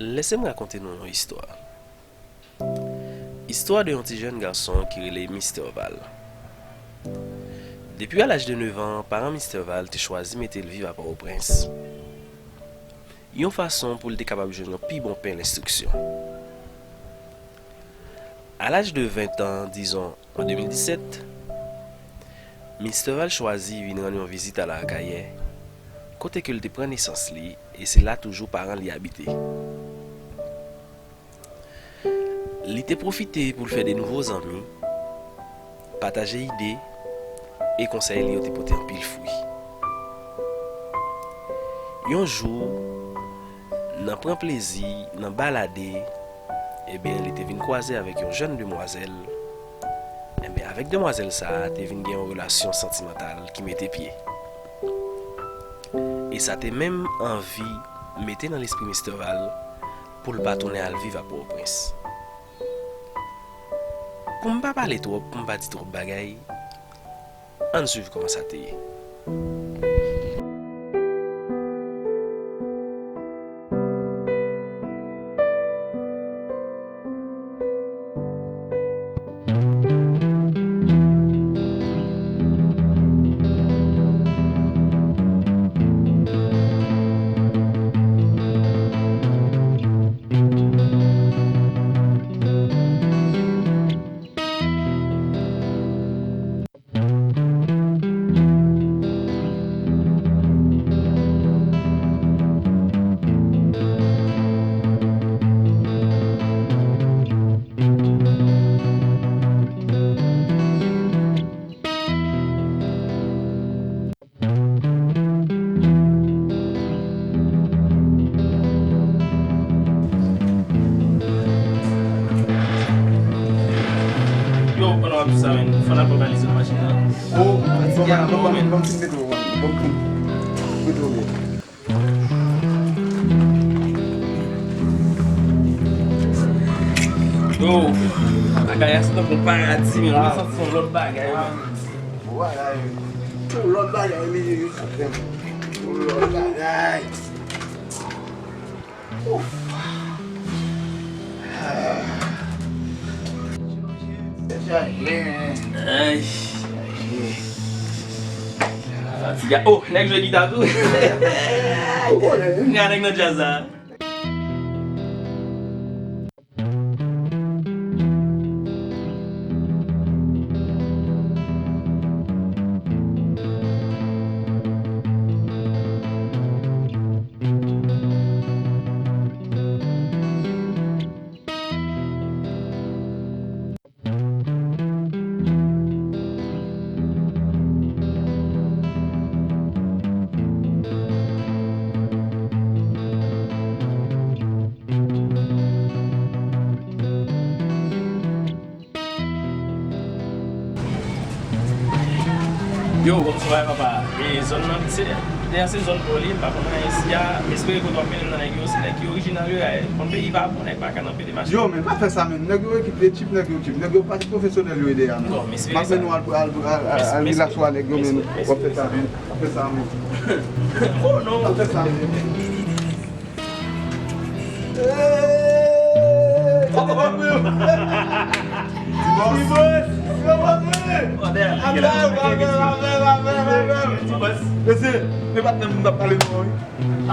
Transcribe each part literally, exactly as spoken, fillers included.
Lèse m rakonte nou yon istwa. Istwa de yon ti jèn gason ki rele Mister Val. Depi a laj de nèf an, paran Mister Val te chwazi mete l viv a Pòtoprens, yon fason pou l te kapab jwenn yon pi bon pen lenstriksyon. A laj de ven an, dizon, an de mil disèt, Mister Val chwazi vin rann yon vizit a Lakayè, kote ke l te pran nesans li, e se la toujou paran li abite. Li te pwofite pou l fè de nouvo zanmi, pataje ide, e konsèy li yo te pote anpil fwi. Yon jou, nan pran plezi, nan balade, ebyen, li te vin kwaze avèk yon jèn demwazèl. Ebyen, avèk demwazèl sa a, te vin gen yon relasyon santimantal ki mete pye. E sa te menm anvi mete nan lespri Mister Val pou l pa tounen al viv a Pòtoprens. Pou m pa pale twòp, pou m pa di twòp bagay, ann swiv kòman sa te ye. Yo, pandan w ap di sa, men, fò n ap lokalize machin nan. Oh, bon, bon, bon, bon, bon, bon, bon, bon, bon, bon, bon, bon. Yo, bagay a se tankou paradi, men mwen santi se yon lòt bagay, men. Yon lòt bagay li ye, wi. Yon lòt bagay. Ouf. Ay. Fatiga. Oh, nèg jwe gita tou. Ou konnen. Gen nèg nan djaz la. Yo, bonswa, papa. E zòn nan, se, dèyè se zòn pa w li, m pa konn anyen isi a. M espere kote w ap mennen m nan nèg yo, se nèg ki orijinal yo, e konn peyi pa bon, nèg pa ka nan pede mache. Yo, men, pa fè sa, men. Nèg yo ekip, e cheap nèg yo cheap. Nèg yo pa pwofesyonèl yo ye dèyè a, men. Bon, m espere sa. M ap mennen w al, al, al, al, al rilaksyon ak nèg yo, men. W ap fè sa, men. W ap fè sa, men. Oh, non. W ap fè sa, men. Hey! Ti bòs. Ti bòs. Ti bòs. Mesye, men patnè m, m t ap pale nou an, wi.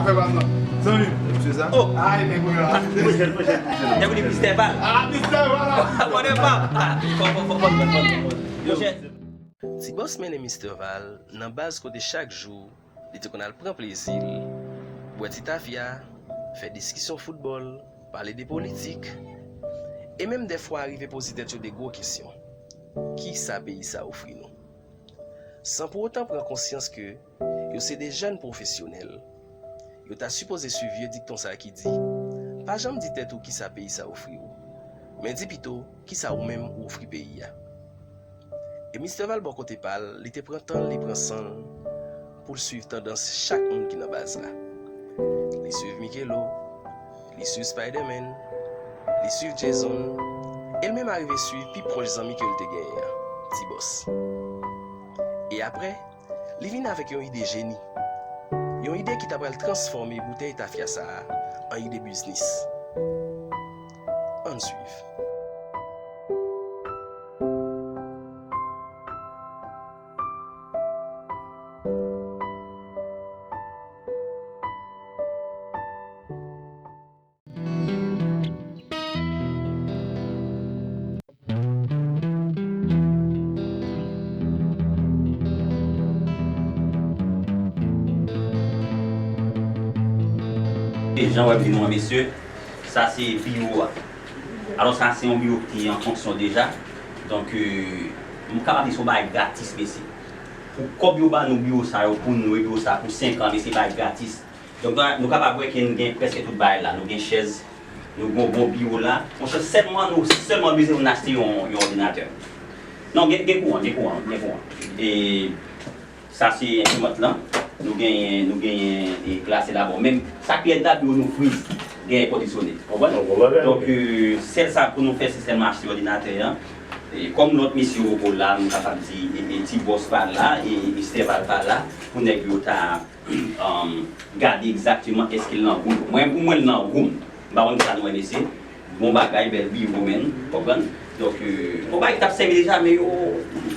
Afè pa m nan. Zanmi m. Mesye sa? Oh! Ay, nèg mwen la. Nèg ou di Mister Val. Ah, Mister Val la. Abòne pa. Fò, fò, fò, fò, fò, fò, fò. Monchè. Ti bòs mennen Mister Val nan baz kote chak jou li te konn al pran plezi l, bwè ti tafya, fè diskisyon foutbòl, pale de politik, e menm dèfwa rive poze tèt yo de gwo kesyon. Kisa peyi sa ofri nou? San pou otan pran konsyans ke yo se de jèn pwofesyonèl, yo ta sipoze swiv vye dikton sa ki di, pa janm di tèt ou kisa peyi sa ofri w, men di pito kisa ou menm ou ofri peyi a. E Mister Val bò kote pa l, li te pran tan l, li pran san l pou l swiv tandans chak moun ki nan baz la. Li swiv Mikelo, li swiv Spiderman, li swiv Jason, e l menm arive swiv pi pwòch zanmi ke l te genyen an, Ti Bòs. E apre, li vin avèk yon ide jeni. Yon ide ki ta pral transfòme boutèy tafya sa a an ide biznis. Ann swiv. E jan w ap di nou an, mesye, sa se biwo a. Alò, sa se yon biwo ki te an fonksyon deja. Donk, euh, m kapab di se yon bagay gratis, mesye. Pou kòb yo ba nou biwo sa yo, pou nou louwe biwo sa pou senk an, mesye, bagay gratis. Donk, nou, nou kapab wè ke n gen prèske tout bagay la. Nou gen chèz, nou gen yon bon biwo la. Monchè, sèlman nou, sèlman bezwen nou achte yon, yon òdinatè. Non, gen, gen kouran, gen kouran, gen kouran. E sa se enprimant lan. Nou genyen, nou genyen, e, glase la. Bon, menm sa ki ede la biwo nou friz, gen èkondisyone. Konprann? Donk, euh, sèl sa pou nou fè, se sèlman achte òdinatè an. E kòm lòt mesye yo poko la, nou kapab di, e, e, Ti Bòs pa la, e, e Estèval pa la, pou nèg yo ta um, gade egzakteman èske l nan gou l. Mwen, pou mwen, l nan gou m. M pa konn kisa nou wè, mesye. Bon bagay, bèl biwo, menn. Konprann? Donk, euh, bon bagay ki t ap sèvi deja, men yo,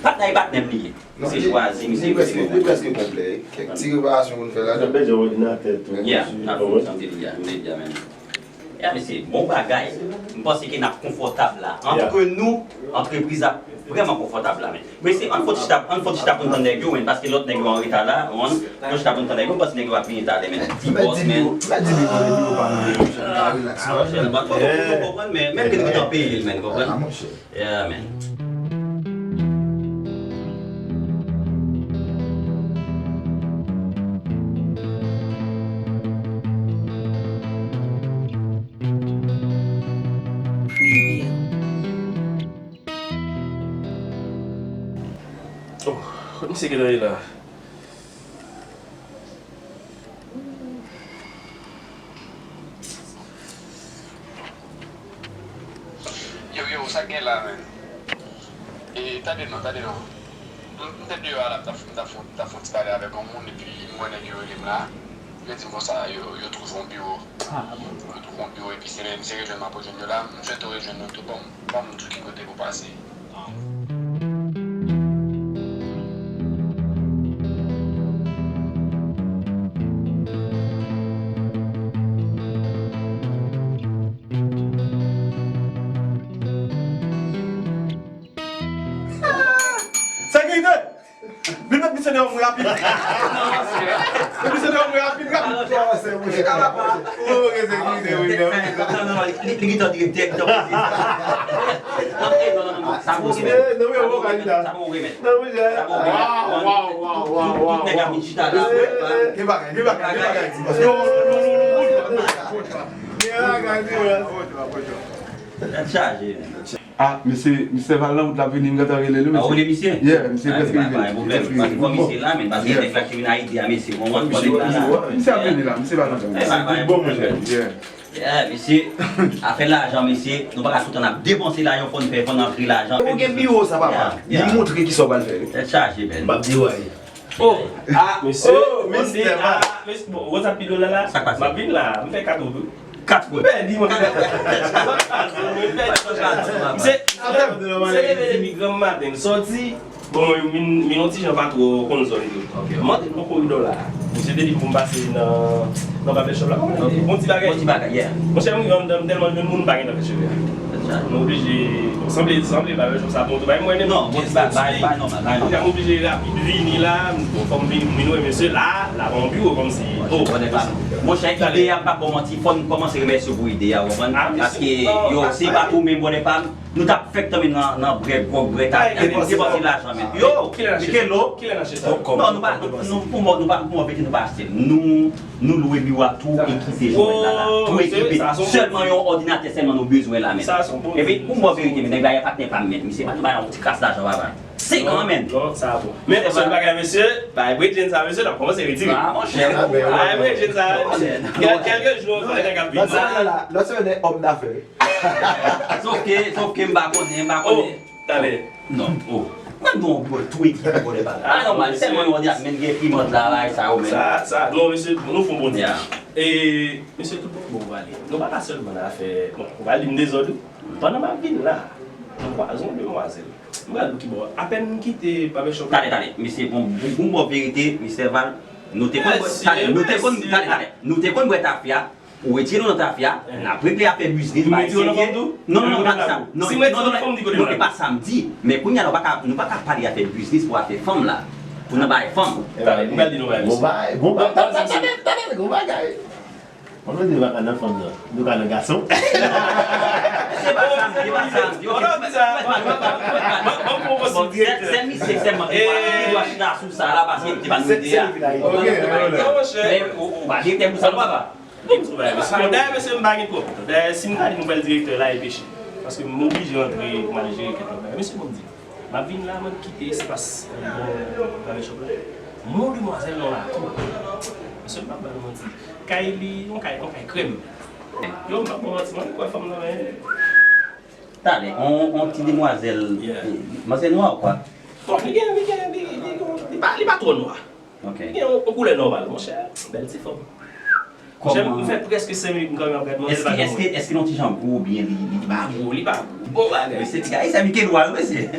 patnè e patnè m li ye. Misye chwazi, misye li prèske, li prèske konplè. Kèk ti reparasyon pou n fè ladan. Sa bezwen òdinatè tou. Ya, n ap fè sa m te di a, m te di a menm. Ya, mesye, bon bagay. M panse ke n ap konfòtab la. Antre nou, antrepriz ap vrèman konfòtab la, men. Mesye, ann fè ti chita, ann fè ti chita pou n tann nèg yo, men, paske lòt nèg yo an reta la, ann fè ti chita pou n tann nèg yo, m panse nèg yo ap vini talè, men. Ti bòs, men. Mèt di biwo, mèt di biwo, mèt di biwo pa nan relasyon. Ah, monchè, bon, bon, bon, bon, men, menm ke nou gentan peye l, men, konprann? Ah, monchè. Yeah, man. Oh, kot misye gentan ye la? Yo, yo, sa k gen la, menn? E, tande non, tande non. M, m te deyò a la, m t ap, m t ap, m t ap fè yon ti pale avèk yon moun, epi m wè nèg yo rele m la. Yo di m konsa, yo, yo twouve yon biwo. Yo twouve yon biwo, epi se menm, se rejwenn m ap rejwenn yo la. M swete w rejwenn nou tou, ban m, ban m di w ki kote pou pase. Sekirite! Vin met misye deyò mwen rapid. Met misye deyò mwen rapid, rapid. Ou gen sekirite, wi, men wi. Non, non, non, li, li gentan direktè, li gentan poze. Non, non, non, non, non. Sa bon, wi, men. Non, wi, bon kandida. Sa bon, wi, men. Non, wi, men. Sa bon, wi, men. Waw, waw, waw, waw, waw. Tout nèg ap vin chita la. Gen bagay, gen bagay, gen bagay, ti bòs. Non, non, non, non, non, non. Gen bagay, gen bagay. Tèt chaje, men. Ah, mesye, Mister Val nan wout l ap vini, m gentan rele l, wi, mesye. Ah, ou rele misye? Yeah, misye prèske rive. Pa gen pwoblèm, paske fò misye la, men, paske nèg la ki vin Ayiti a, mesye, bon, mwen, fò nèg la la. Misye ap vini la, misye pa nan tan. Bon, monchè, yeah. Yeah, mesye, afè lajan, mesye, nou pa ka tout tan ap depanse lajan, fò n fè, fò n antre lajan. Ou gen biwo sa, papa. Li montre kisa w pral fè. Tèt chaje, men. M ap di w, wi. Oh, ah, mesye, oh, mesye, ah, mesye, bon, WhatsApp pi lwen la la. Sa k pase? M ap vin la, m fè kat ou tou. Kat ou? M pèdi, mwen. Misye, misye leve depi granm maten, l sòti. Bon, mwen, m, m yon ti jan pa twò konn zòn yo. Ok. M antre nan koridò la. Misye te di pou m pase nan, nan barbershop la. Bon ti bagay. Bon ti bagay, yeah. Monchè, m rive anndan, m tèlman jwenn moun, m pa gentan fè cheve a. Mwen oblije, bon, sanble, sanble barbershop sa bon tou, bay mwen. Non, bon ti bagay, bay, bay nòmal, bay nòmal. Kounye a m oblije rapid vini la, bon, fò m vin, vin wè mesye la, la pa yon biwo kòmsi. Oh, bòdè pa m. Monchè, ide a, m p ap ba w manti, fò n kòmanse remèsye w pou ide a, ou konprann? Paske, yo, se pa tou menm, bòdè pa m, nou t ap fèk tanmen nan, nan brè gwòg, brè tafya, men m depanse lajan, men. Yo, Michaelo. Non, nou pa, nou, nou, pou mò, nou pa, pou mò, nou pa achte. Nou, Nou lwe biwo a tou ekipe, Joel la la. Tou ekipe. Sèlman yon òdinatè sèlman nou bezwen la, men. Epi, pou m ba w verite, men, nèg la, y a patnè pa m, men. Misye pa t bay yon ti kras lajan, papa. Senk an, men. Non, sa bon. Men, sèl bagay, mesye, bay bredjenn sa, mesye, n ap kòmanse retire. Ah, monchè. Bay bredjenn sa. Kèl-, kèlke jou, nèg ap vin la. Lòt semèn, lòt semèn, òm dafè. Sòf ke, sòf ke m pa konnen, m pa konnen. Talè. Non, oh. Mwen, nou, bòl tou ekipe, bòl e bal. Ah, nòmal, sèlman yon òdinatè, men gen pimant la, bagay sa yo, men. Sa, sa, non, mesye, nou fè yon bon ti. E, mesye, tout bon, bon, ou prale. Nou pa la sèlman nan afè, bon, ou pral di m dezòd, wi. Pandan m ap vin la, m kwaze yon demwazèl. M pral di w ki bò. Apèn m kite barbershop la. Tande, tande, mesye, bon, bon, bon, bon verite, mesye Val, nou te konn bwè, tande, nou te konn, tande, tande, nou te konn bwè tafya, ou retire nou nan tafya, n ap regle afè biznis, bagay serye. Non, non, non, pa sa. Non, non, non, non, e pa sa m di. Men kounye a, nou pa ka, nou pa ka pale afè biznis pou afè fanm la. Pou nou bay fanm. Tande, m pral di nou bagay, mesye. Bon bagay, bon bagay, tande, tande, tande, bon bagay. Mwen vle di nou pa ka nan fanm nan. Nou ka nan gason. Se pa sa m di, se pa sa m di. Ok. Bon, sè, sè misye sèlman ki pa gen dwa chita sou sa la paske li te pa nou ide a. Ok, ok. Men ou, ou pa direktè pou sa, non, papa? Bon, dayè, mesye, m pa gen twòp. Dayè, si m ta di nou pral direktè la, e peche. Paske m oblije antre pou m al jere kèk lòt bagay. Mesye, bon, m di, m ap vin la, mwen kite espas, euh, bò barbershop la. Yon demwazèl nan lakou. Mesye, m pa ba nou manti. Kay li, yon kay, yon kay krèm. Yo, m pa ba nou manti, mwen, kwè fanm nan, men. Talè, on, on ti demwazèl, yeah, eh, manzè nwa ou kwa? Bon, li gen, li gen, li, li, li, li pa, li pa twò nwa. Ok. Li gen yon, yon koulè nòmal, monchè. Bèl ti fanm. Monchè, m fè prèske senk minit m kanpe ap gad manzè, li pa gen mwen. Èske, èske, èske li yon ti jan gwo oubyen li, li, li pa gwo, li pa gwo. Bon bagay. Mesye, ti gay, sa Mikel Wal, mesye.